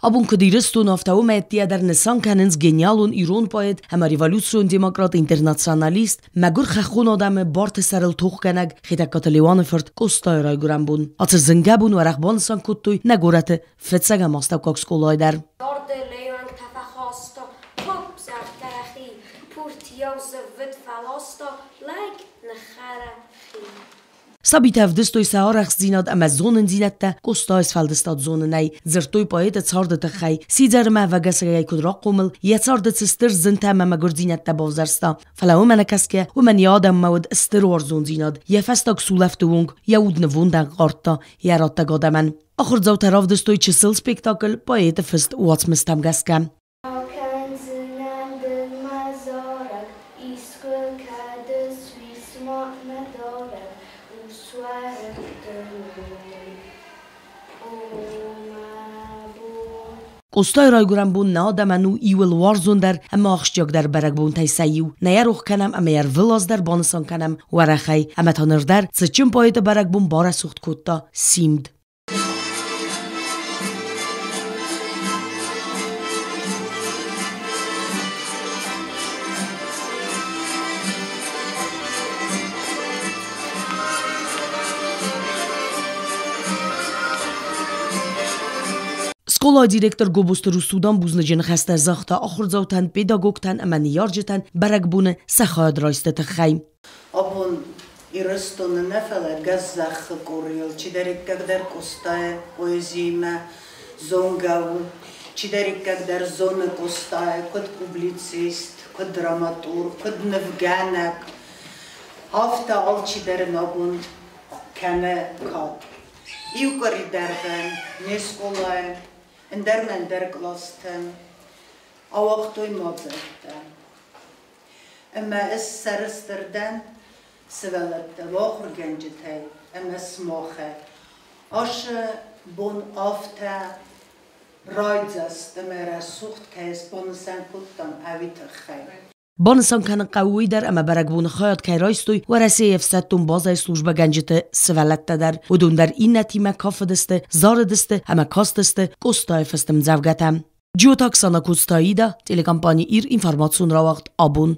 Абон куыд Ирыстон, афтӕ уымӕ ӕддейӕ дӕр нысан кӕнынц гениалон ирон поэт ӕмӕ революцион демократ-интернационалист, мӕгуыр хӕххон адӕмы барты сӕрыл тохгӕнӕг Хетӕгкаты Леуаны фырт Къостайы райгуырӕн бон. Ацы зынгӕ бон уӕрӕх банысан кодтой нӕ горӕты фыццӕгӕм астӕуккаг скъолайы дӕр. Царды леуӕнгтӕ фӕхаста, Топ зӕгъгӕ, пуртийау зыввыд фӕласта, лӕг ныххӕра хи. Сабитӕ ӕвдыстой сӕ арӕхстдзинад ӕмӕ зонындзинӕдтӕ Къостайы сфӕлдыстад зонынӕй, дзырдтой поэты царды тыххӕй, сидзӕрмӕ ӕвӕгӕсӕгӕй куыд рахъомыл, йӕ царды цы стыр зынтӕ ӕмӕ мӕгуырдзинӕдтӕ бавзӕрста. Фӕлӕ уымӕ нӕкӕсгӕ, уымӕн йӕ адӕммӕ уыд стыр уарзондзинад, йӕ фӕстаг сулӕфты онг йӕ уд нывондӕн хъардта йӕ раттӕг адӕмӕн. Ахуырдзаутӕ равдыстой чысыл спектакль поэты фыст уацмыстӕм гӕсгӕ. Акӕндзынӕн дын мӕ зарӕг, искуы кӕд ысуис ма мӕ дарӕг, ус уӕрыкк дын о, мӕ бон. Къостайы райгуырӕн бон нӕ адӕмӕн у иуыл уарзондӕр ӕмӕ ахсджиагдӕр бӕрӕгбонтӕй сӕ иу. Нӕ йӕ рох кӕнӕм ӕмӕ йӕ ӕрвылаз дӕр банысан кӕнӕм уӕрӕхӕй. Ӕмӕ та ныр дӕр цытджын поэты бӕрӕгбон барӕсугъд кодта Симд. Скъолайы директор Гобозты Русудан бузныджы ныхӕстӕ загъта ахуырдзаутӕн, педагогтӕн ӕмӕ ныййарджытӕн бӕрӕгбоны сӕ хайад райсты тыххӕй. Абон Ирыстоны нӕ, фӕлӕ гӕззӕххы къорийыл чидӕриддӕр Къостайы поэзиимӕ зонгӕ у, чидӕриддӕр зоны Къостайы куыд публицист, куыд драматург, куыд нывгӕнӕг, афтӕ алчидӕр ын абон кӕны кад. Иу къуыри дӕргъы не скъолайы ӕндӕр мӕ ӕндӕр кълӕсты ауагътой мадзӕлттӕ. Ӕмӕ ӕз сӕрыстыр дӕн сывӕллӕттӕ, ахуыргӕнджытӕй ӕмӕ сымахӕй. Ацы бон афтӕ райдзаст ӕмӕ рӕсугъд кӕй сбанысан кодтам, ӕви тыххӕй. Банысан кӕнын хъӕуы уый дӕр, ӕмӕ бӕрӕгбоны хайад кӕй райстой Уӕрӕсейы ӕфсӕддон базӕйы службӕгӕнджыты сывӕллӕттӕ дӕр. Уыдон дӕр иннӕтимӕ кафыдысты, зарыдысты ӕмӕ кастысты Къостайы фыст ӕмдзӕвгӕтӕм. Джиоты Оксана Коцтаида, телекомпани «Ир» информацион рауагъд «Абон».